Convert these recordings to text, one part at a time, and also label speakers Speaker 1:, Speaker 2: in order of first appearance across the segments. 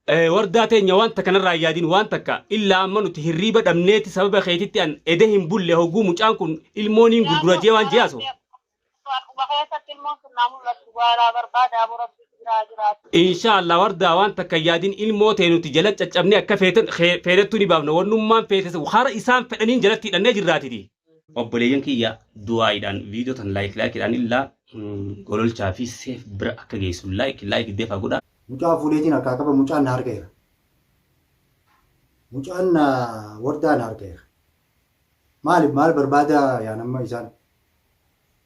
Speaker 1: Wardaa teenya waan takka narraa hin yaadin waan takka illaa amma nuti hirriiba dhabneeti sababa keetitti an ede hin bulle hogguu mucaan kun ilmooniin gurgura jee waan jee haasa'u.
Speaker 2: Akkuma keessatti ilmoon sun naa mul'attu gaaraa barbaada aboo rabbi si biraa jiraatu.
Speaker 1: Insha Allah wardaa waan takka hin yaadin ilmoo tee nuti jala caccabnee akka feeten feetettuu ni baafna wannummaan feete hara isaan fedhaniin jalatti hidhannee jirraatiti. Obboleeyyan kiyya du'aa'iidhaan viidiyoo tan like likeidhaan illaa gololchaa fi seef bira akka geessu like like defa godha.
Speaker 3: Mucaa fuudheetiin harkaa qaba mucaan na harka jira. Mucaan na wardaa na harka jira. Maaliif maal barbaada yaa nama isaan.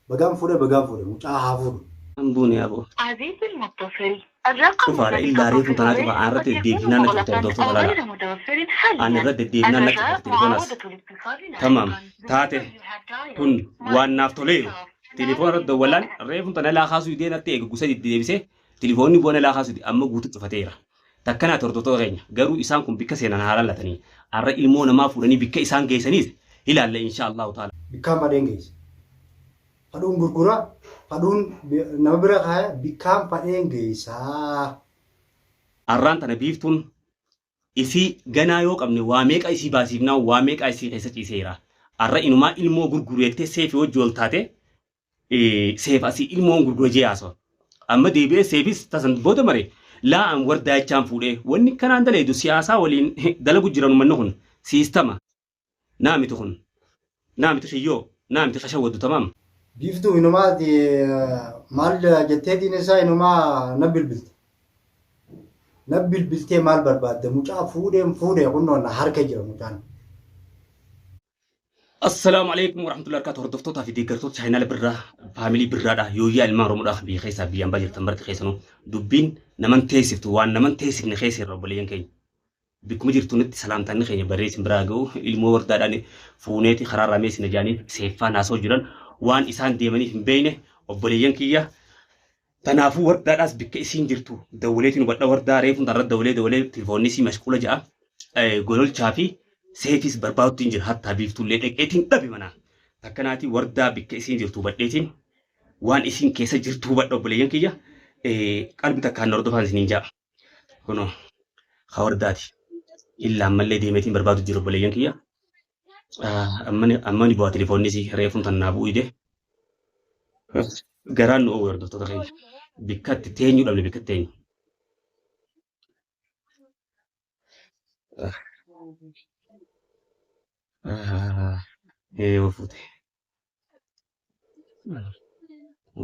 Speaker 3: Bagaan fuudhe bagaan fuudhe mucaa haa fuudhu.
Speaker 1: Hin buune aboo.
Speaker 2: عزيزي المتصل الرقم
Speaker 1: Cufaadha
Speaker 2: الذي
Speaker 1: illaa reefuun
Speaker 2: تتصل
Speaker 1: tanaa
Speaker 2: به
Speaker 1: cufa aan
Speaker 2: قد
Speaker 1: irratti
Speaker 2: يكون
Speaker 1: deddeebifnaan na cufte
Speaker 2: مغلقا
Speaker 1: hordoftoota
Speaker 2: أو
Speaker 1: laala.
Speaker 2: غير متوفر
Speaker 1: Aan
Speaker 2: حاليا
Speaker 1: irra deddeebifnaan na
Speaker 2: الرجاء
Speaker 1: cufte tilifoonaas.
Speaker 2: معاودة الاتصال
Speaker 1: Tamaam
Speaker 2: لاحقا The
Speaker 1: taate
Speaker 2: number you have dialed
Speaker 1: kun waan
Speaker 2: must
Speaker 1: naaf
Speaker 2: be
Speaker 1: toleeru.
Speaker 2: switched off.
Speaker 1: Tilifoona irratti dawwalaan reefuun tana laa kaasuu didee natti eega gusa deddeebisee tilifoonni bu'ana laa kaasuu dide amma guutuu cufateera. Takkanaati hordoftoota keenya garuu isaan kun bikka seenan haa laallatanii arra ilmoo namaa fuudhanii bikka isaan geessaniis ilaalla insha Allahu ta'ala.
Speaker 3: Bikkaan fadheen geessa. Fadhuun gurgura, fadhuun nama bira kaaya, bikkaan fadheen geessaa.
Speaker 1: Arraan tana biiftuun isii ganaa yoo qabne waa meeqa isii baasiifnaa waa meeqaa isii keessa ciiseera. Arra inumaa ilmoo gurgureettee seefi wajji wal taate seef asii ilmoon gurgura jee haasawa. Amma deebi'ee seefis tasan booda mare laa an wardaa jechaan fuudhee wanni kanaan daleedu siyaasaa waliin dalagu jiran ummanni kun siistama naa miti kun naa miti kiyyoo naa miti kashawwaddu tamaam.
Speaker 3: Biiftuu inumaa ati maal jetteetiin isaa inumaa na bilbilte. Na bilbiltee maal barbaadde mucaa fuudheen fuudhee kunnoo na harka jira mucaan.
Speaker 1: Assalaamu alaikum warahmatullahi wabarakatuh. Hordoftootaa fi deeggartoota chaayinaala birraa faamilii birraadha. Yooyyaa ilmaan Oromoodha biyya keessaa biyya ambaa jirtan marti keessanuu dubbiin naman teessiftu waan naman teessifne keessa irra obboleeyyan keenya. Bikkuma jirtunitti salaamtaanni keenya barree isin biraa ga'u ilmoo wardaadhaan fuuneeti karaa irraa meesina jaanii seeffaan haasoo jiran waan isaan deemaniif hin beekne obboleeyyan kiyya. Tanaafuu wardaadhaas bikka isiin jirtu dawwaleetiin hubadha wardaa reefuun tanarra dawwalee dawwalee telefoonni isii mashquula ja'a gololchaa fi seefiis barbaadutti hin jira hattaa biiftuullee dhaqeetiin dhabe manaa. Takkanaatii wardaa bikka isiin jirtu hubadheetiin waan isiin keessa jirtu hubadha obboleeyyan kiyya qalbi takkaan na hordofaan isiniin ja'a. Kunoo ka wardaati. Illa ammallee deemeetiin barbaadu jiru obboleeyyan kiyya. Amma ni bu'aa telefoonni isii reefuun tan naa bu'uu dide. Garaan nu oowwe hordoftoota keenya. Bikka itti teenyu dhabne bikka itti teenyu. Ee fuute.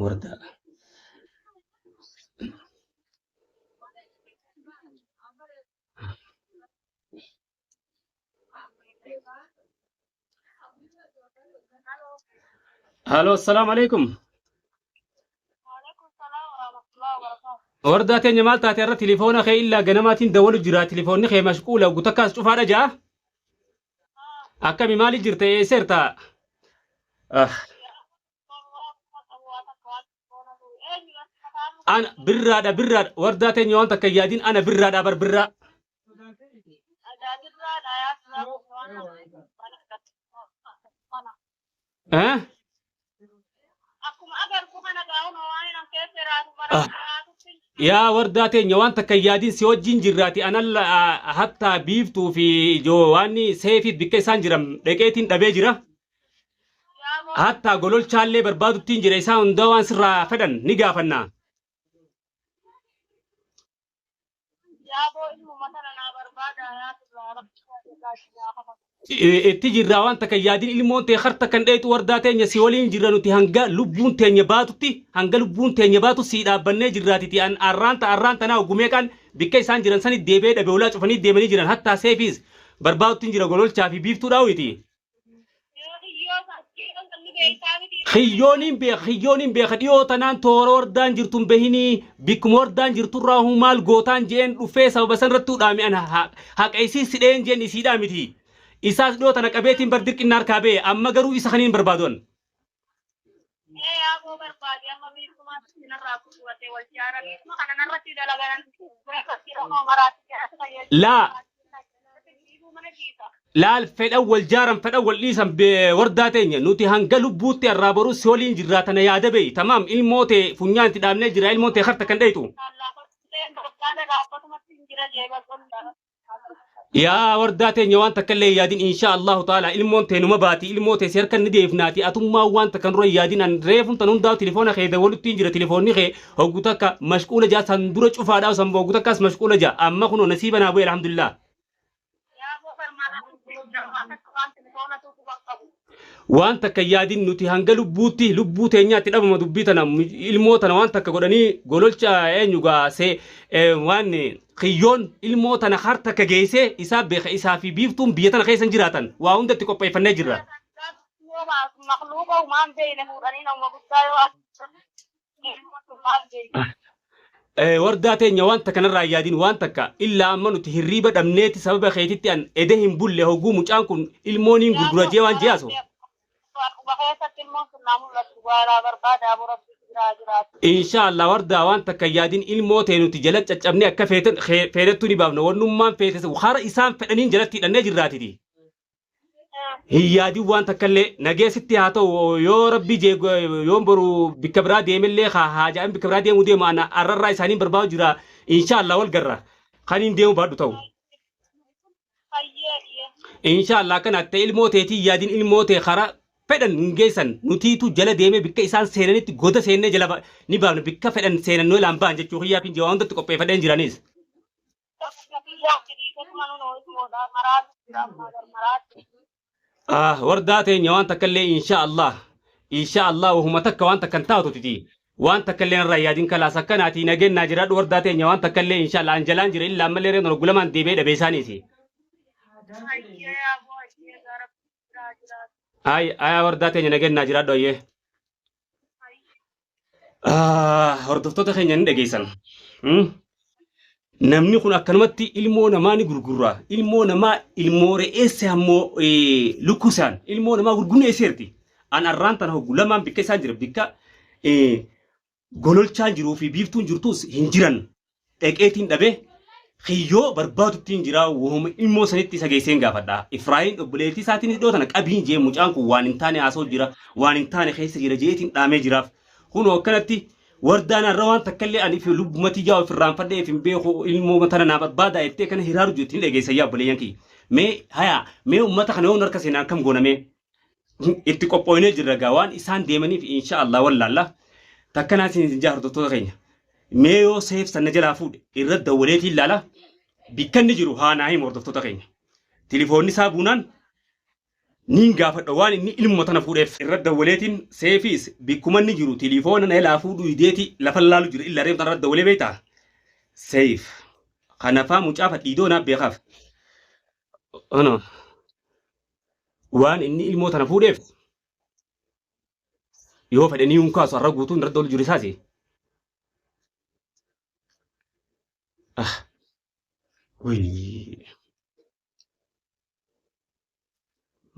Speaker 1: Wardaa. Halo, assalaamu alaikum. Wardaa teenya maal taate irra tilifoona kee illaa ganamaatiin dawwalu jira tilifoonni kee mashquula gutakkaas cufaadha ja'a. Akkami maali jirta eessa jirta? Ah, Ana birraadha birraadha wardaa teenya waan takka hin yaadin ana birraadha bar birraa. Eh? Ah. Yaa wardaa teenya waan takka hin yaadin si wajjin jirraati analla hattaa biiftuu fi ijoo waan seefiit bikka isaan jiran dhaqeetiin dhabee jira. Hattaa gololchaallee barbaaduttiin jira isaan hundaa waan sirraa fedhan ni gaafanna. Itti jirraa waan takka hin yaadin ilmoon tee harta kan dheetu wardaa teenya si waliin jirra nuti hanga lubbuun teenya baatutti hanga lubbuun teenya baatu sii dhaabbannee jirraatiti an arraan ta arraan tanaa oggumeeqaan bikka isaan jiran sani deebi'ee dhabe ulaa cufanii deemanii jiran hattaa seefiis barbaadutti jira gololchaa fi biiftuu dhaawiti. Kiyyooniin beeka kiyyooniin beeka dhiyoo tanaan toora wardaan jirtu hin behinii bikkuma wardaan jirturraa huu maal gootaan je'een dhufee sababa san irratti hudhaame an haqa isii sidheen jeen isiidhaa miti. Isaas dhiyoo tana qabeetiin bar dirqinna harkaa ba'e amma garuu isa kaniin barbaadu an. Laa Laal fedhan wal jaaran fedhan wal dhiisan wardaa teenya nuti hanga lubbuutti arraa boruu si waliin jirraa tana yaada beey tamaam ilmoo tee funyaan itti dhaabnee jira ilmoon tee karta kan dheeytu.
Speaker 2: jira jeeba qonna.
Speaker 1: Yaa wardaa teenya waan takka illee yaadin insha Allahu ta'ala ilmoon tee numa baati ilmoo tee si harka ni deefnaati atummaa waan takka nurra yaadin an reefun tan hundaa telefoona kee dawwalutti hin jira telefoonni kee hoggu takka mashquula jaa san dura cufaadhaa san hoggu takkas mashquula jaa amma kunoo nasiiba naa bu'e alhamdulillah.
Speaker 2: Yaa boo barmaadhaa akka waan telefoona tuutu kan qabu.
Speaker 1: Waan takka hin yaadin nuti hanga lubbuutti lubbuu teenyaatti dhabama dubbii tana ilmoo tana waan takka godhanii gololcha eenyu gaa see waan kiyyoon ilmoo tana har takka geessee isaa beeka isaa fi biiftuun biyya tana keessa hin jiraatan waa hunda itti qopheeffannee jirra.
Speaker 2: Yoo makluuqa humaan beeyne fuudhanii nama guddaa yoo maal beeyne.
Speaker 1: Wardaa teenya waan takka narraa hin yaadin waan takka illaa amma nuti hirriiba dhabneeti sababa keetitti an ede hin bulle hogguu mucaan kun ilmooniin gurgura jee waan je'asu.
Speaker 2: Quba keessatti ilmoon sun naa mul'attu gaaraa barbaada aboo rabbi biraa jiraatu.
Speaker 1: Insha Allah wardaa waan takka hin yaadin ilmoo tee nuti jala caccabnee akka feeten feetettuu ni baafna wannummaan feete hara isaan fedhaniin jalatti hidhannee jirraatiti. Hin yaadin waan takkallee nagee sitti haa ta'u yoo rabbi jee yoon boru bikka biraa deemellee haa haajaan bikka biraa deemuu deemu ana arrarraa isaaniin barbaadu jira insha Allah wal garra kan hin deemu baadhu ta'u. Insha Allah akkana ta'e ilmoo teetii yaadin ilmoo tee karaa fedhan hin geessan nutiitu jala deemee bikka isaan seenanitti goda seennee jala ni baafna bikka fedhan seenan nu ilaan ba'an jechuu kiyyaaf hin jira waan hundatti qopheeffadheen jiranis. Ah, wardaa teenya waan takka illee insha Allah insha Allah wahuma takka waan takka hin taatu titi waan takka illee irraa yaadin kalaas akkanaatii nagennaa jiraadhu wardaa teenya waan takka illee insha Allah anjalaan jira illaa ammallee reena roggulamaan deebi'ee dhabee isaaniiti. Ay ay wardaa teenya nagennaa jiraadhu ayyee. Ah, hordoftoota keenya ni dhageessan. Hmm? Namni kun akkanumatti ilmoo namaa ni gurgurra. Ilmoo namaa ilmoo re'eesse ammoo lukkusaan ilmoo namaa gurgurni eesseerti. An arraan tana hoggu lamaan bikka isaan jira bikka gololchaan jiruu fi biiftuun jirtus hin jiran. Dhaqeetiin dhabee kiyyoo barbaadutti hin jira wahuma ilmoo sanitti isa geesseen gaafadha. Ifraayin obboleettii isaatiin hidhoo tana qabiin jee mucaan kun waan hin taane haasa'u jira waan hin taane keessa jira jeetiin dhaamee jiraaf. Kunoo akkanatti wardaan har'a waan takka illee ani fi lubbumati yaa of irraanfadhee if hin beeku ilmoo tana naa barbaadaa jettee kana hiraaru jirti ni dhageessa yaa obboleeyyan kiyya. Mee haya mee ummata kana yoon harka seenaan kam goona mee itti qophooynee jirra gaa waan isaan deemaniif insha Allah wallaalla takkanaa isin hin jaa hordoftoota keenya. Mee yoo seef sanna jalaa fuudhe irra dawwaleetiin ilaala bikka inni jiru haa naa himu hordoftoota keenya. Tilifoonni isaa buunaan Niin gaafadha waan inni ilmuma tana fuudheef. Irra dawwaleetiin seefiis bikkuma inni jiru tilifoona na ilaa fuudhuu ideeti lafa laalu jira illa reef irra dawwalee beektaa? Seef. Kanafaa mucaa fadhiidoo naaf beekaaf. Ano. Waan inni ilmoo tana fuudheef yoo fedhe ni hunkaasu har'a guutuun irra dawwalu jiru isaasi. Ah. Wayii.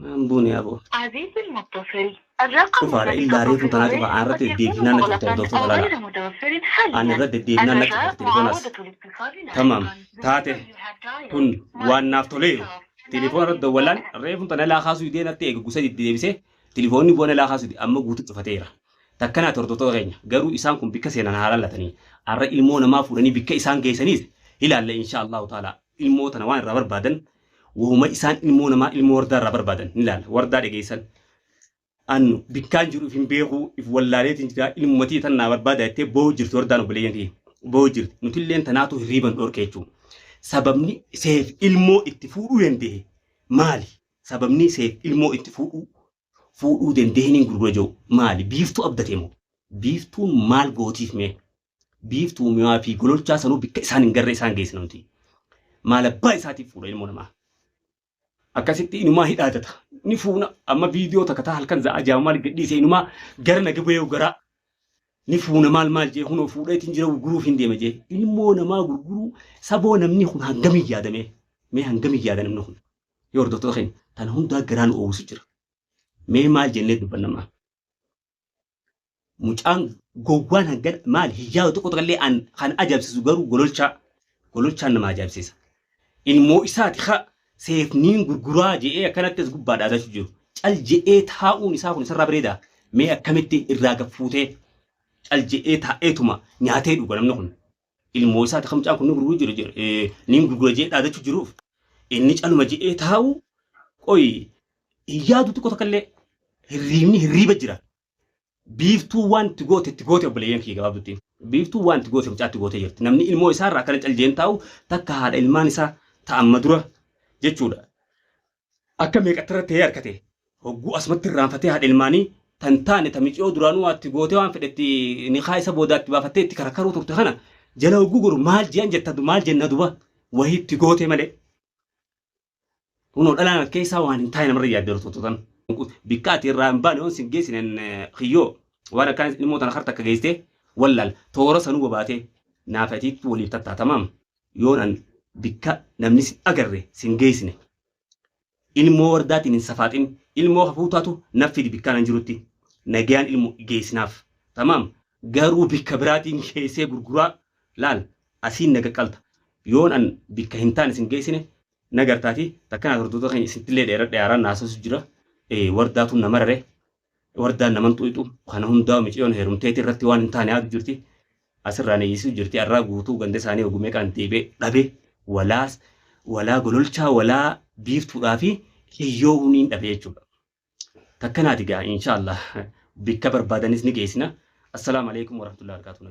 Speaker 1: Maan buune aboo.
Speaker 2: عزيزي المتصل الرقم
Speaker 1: Cufaadha
Speaker 2: الذي
Speaker 1: illaa reefu
Speaker 2: تتصل
Speaker 1: tanaa
Speaker 2: به
Speaker 1: cufa aan
Speaker 2: قد
Speaker 1: irratti
Speaker 2: يكون
Speaker 1: deddeebinaan na cufte
Speaker 2: مغلقا
Speaker 1: hordoftoota
Speaker 2: أو
Speaker 1: laala.
Speaker 2: غير متوفر
Speaker 1: Aan
Speaker 2: حاليا
Speaker 1: irra deddeebinaan na
Speaker 2: الرجاء
Speaker 1: cufte tilifoonas.
Speaker 2: معاودة الاتصال
Speaker 1: Tamaam
Speaker 2: لاحقا The
Speaker 1: taate
Speaker 2: number you have dialed
Speaker 1: kun
Speaker 2: might
Speaker 1: waan
Speaker 2: be
Speaker 1: naaf
Speaker 2: switched
Speaker 1: toleeru.
Speaker 2: off. Now
Speaker 1: Tilifoona irra
Speaker 2: is
Speaker 1: dawwalaan
Speaker 2: disconnected.
Speaker 1: reefu tana laa kaasuu idee natti eegu gusa deddeebisee tilifoonni bu'ana laa kaasuu amma guutuu cufateera. Takkanaati hordoftoota keenya garuu isaan kun bikka seenan haa laallatanii har'a ilmoo namaa fuudhanii bikka isaan geessaniis ilaalla insha Allahu ta'ala ilmoo tana waan irraa barbaadan wahuma isaan ilmoo namaa ilmoo wardaa irraa barbaadan ni ilaalla wardaa dhageessan an bikkaan jiru if hin beeku if wallaaleetiin jira ilmumatii tan naa barbaada jettee boo'u jirti wardaan obboleeyyan kiyya boo'u jirti nutilleen tanaatu hirriiban dhorke jechuudha. Sababni seef ilmoo itti fuudhuu danda'e maali? Sababni seef ilmoo itti fuudhuu fuudhuu danda'e gurgura jiru maali? Biiftuu abdatee moo? Biiftuun maal gootiif mee? Biiftuu mi'aa fi gololchaa sanuu bikka isaan hin garre isaan geessina nuti. Maal abbaa isaatiif fuudha ilmoo namaa? Akkasitti inumaa hidhaatata. Ni fuuna amma viidiyoo takka taa halkan za'a jaama maal gadhiise inumaa gara naga bu'ee garaa ni fuuna maal maal jee hunoo fuudheetiin jira gurguruuf hin deema jee ilmoo namaa gurguruu saboo namni kun hangamii yaadame mee hangamii yaada namni kun yoo hordoftoota keenya tana hundaa garaan oowwisu jira mee maal jennee dubbannamaa mucaan gowwaan hangan maal hiyyaa tokko tokkollee an kan ajaa'ibsiisu garuu gololchaa gololchaan nama ajaa'ibsiisa ilmoo isaati ha seefniin gurguraa je'ee akkanatti as gubbaa dhaadachuu jiru cal je'ee taa'uun isaa kun isarraa bareeda mee akkamitti irraa gaffuutee cal je'ee taa'eetuma nyaatee dhuga namni kun Ilmoo isaati kan mucaan kun ni gurguru jiru jiru ni gurgura jee dhaadachuu jiruuf inni caluma je'ee taa'u qoyi hin yaadu xiqqoo takka illee hirriibni hirriiba jira. Biiftuu waan itti goote itti goote obboleeyyan kiyya gabaabdutti. Biiftuu waan itti goote mucaa itti gootee jirti. Namni ilmoo isaarraa akkana caljeen taa'u takka haadha ilmaan isaa ta'amma dura jechuudha. Akka meeqatti irra ta'ee harkate hogguu asumatti irraanfatee haadha ilmaanii tan taane ta miciyoo duraanuu waa itti gootee waan fedhetti nikaa isa boodaa itti baafattee itti karakaruu turte kana jala hogguu goru maal je'an jetta maal jenna duba wahii itti gootee malee. Kunoo dhalaan akka isaa waan hin taane namarra yaadde hortootu tan. Bikka ati irraa hin baane yoon sin geessinen kiyyoo waan akkaan ilmoo tana harta akka geessite wallaal toora sanuu babaatee naaf atiitti waliif tattaatamaam yoon an bikka namni sin agarre sin geessine. Ilmoo wardaatiin hin safaaxin ilmoo hafuutaatu naf fidi bikkaan an jirutti nagayaan ilmo geessinaaf tamaam garuu bikka biraatiin geessee gurguraa laal asiin na qaqqalta yoon an bikka hin taane sin geessine na gartaati takkanaa hordoftoota keenya isintillee dheeradhe haaraan naasoosu jira wardaatu na marare wardaan naman xuuxu kana hundaa miciyoon heerumteeti irratti waan hin taane haatu jirti asirraa na hiisuu jirti arraa guutuu ganda isaanii ogumee kan deebee dhabe walaas walaa gololchaa walaa biiftuudhaa fi hiyyoo huniin dhabe jechuudha. Takkanaati gaa inshaallah bikka barbaadanis ni geessina. Assalaamu alaikum warahmatullahi wabarakatuh.